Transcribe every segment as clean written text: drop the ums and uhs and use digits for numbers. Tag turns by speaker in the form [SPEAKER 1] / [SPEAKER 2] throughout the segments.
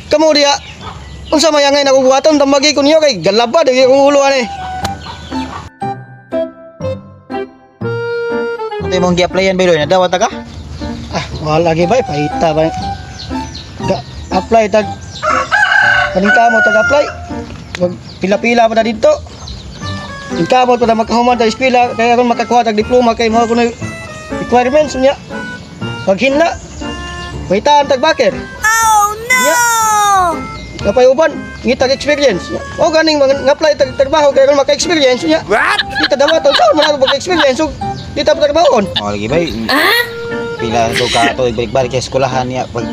[SPEAKER 1] Kamo diya, unsa may angay nako buhaton, tambagi ko niyo kay galaba di akong ulo ani.
[SPEAKER 2] Ito yung mong gi-applyan ba, Loy? Nadawat ka?
[SPEAKER 1] Ah, wala lagi bay, paita ba. Ga apply tag kaning kamo tag apply. Mag pila-pila pa na didto. Ning kamot pa na makahuman tag eskwela kay aron makakuha tag diploma kay mao kuno requirements niya. Paghinla. Pahitaan tag baker.
[SPEAKER 3] Oh no!
[SPEAKER 1] Kapay uban, ngitag experience. O ganing mga nga-apply tag trabaho kay aron maka-experience niya.
[SPEAKER 2] What?
[SPEAKER 1] Di ta dawaton sa man ako pag-experience ug di ta trabahoon.
[SPEAKER 2] Oh, lagi bay. Pila to ka to balik-balik sa eskwelahan niya pag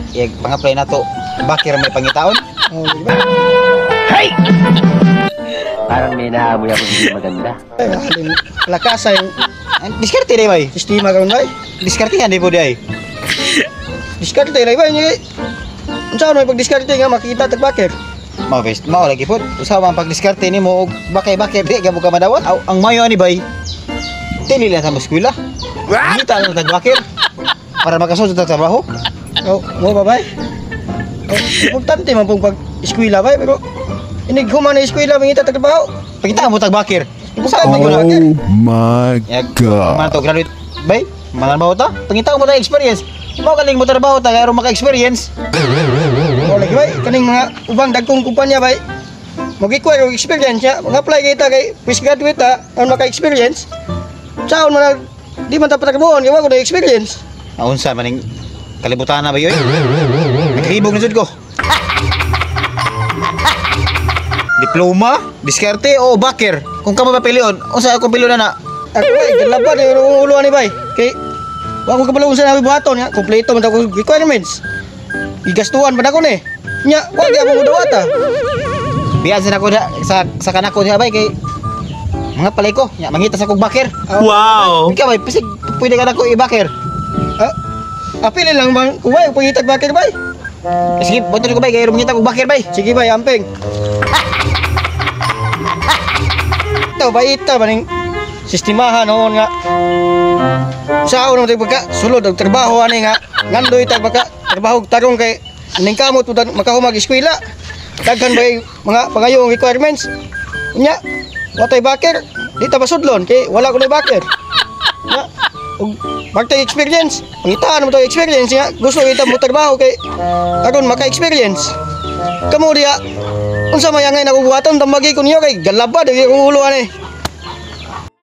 [SPEAKER 2] pang-apply na to. Bakir may pangitaon.
[SPEAKER 1] Oh, di ba?
[SPEAKER 4] Parang may naamoy ako hindi maganda.
[SPEAKER 1] Ay, aling lakasa yung
[SPEAKER 2] Ang diskarte di bay.
[SPEAKER 1] sistema karon bay.
[SPEAKER 2] Diskarte yan di po di ay.
[SPEAKER 1] Diskarte ra ba niya? Unsa man pagdiskarte nga makita tag baker?
[SPEAKER 2] Mao best, mao lagi po. Usa man pagdiskarte nimo og bakay-bakay di ka mo ka madawat. Aw, ang mayo ani bay. Dili lang sa mo eskwela. Ngita lang tag bakir para makasud sa trabaho.
[SPEAKER 1] Oh, mo ba bay? Oh, importante man pong pag eskwela bay pero inig human na eskwela mangita tag trabaho.
[SPEAKER 2] Pagita mo tag bakir.
[SPEAKER 1] Importante man gyud baker.
[SPEAKER 5] Oh my
[SPEAKER 2] Yag,
[SPEAKER 5] God.
[SPEAKER 2] man to graduate bay. Manarbaho ta. Pangita mo tag experience. Mao galing mo trabaho ta kay aron maka-experience.
[SPEAKER 1] Oh, lagi bay kaning mga ubang dagkong kumpanya bay. Mag-require og experience niya. Mag-apply kita kay fresh graduate ta, aron maka-experience. Saon man na di man ta patrabahoon kay wa ko na experience.
[SPEAKER 2] Unsa maning kalibutan na ba yoy? Naglibog na jud ko. Diploma, diskarte o bakir? Kung kamo papilion, unsa akong pilion na na?
[SPEAKER 1] Ako bay, galaban yung ulo ani bay. Kay wa ko kabalo unsa na buhaton nga, kompleto man ta ko requirements. Igastuhan pa na ko ni. Nya, wa gyud ako dawata.
[SPEAKER 2] Biyan sa nako sa kanako diha bay kay mga palay ko, nya mangita sa kog bakir.
[SPEAKER 4] Wow!
[SPEAKER 2] Ikaw bay, pisig pwede ka nako i-bakir.
[SPEAKER 1] Ah, apili lang man ko bay, pangitag bakir bay.
[SPEAKER 2] Sige, butol ko bay kay mangita kog bakir bay.
[SPEAKER 1] Sige bay, amping. Ito, bay ita ba ning sistemahan noon nga. Sa naman tayo pagka sulod og trabaho ani nga ngandoy tag baka trabaho og tarong kay ning kamot pud makahumag eskwela. Daghan bay mga pangayong requirements. Nya, watay bakir, di ta basudlon kay wala ko na bakir. Nya, ug bagtay experience, pangitaan mo to experience nga gusto kita mo trabaho kay aron maka-experience. Kamo diya, unsa may angay nako buhaton, tambagi ko niyo kay galaba di akong ulo ani.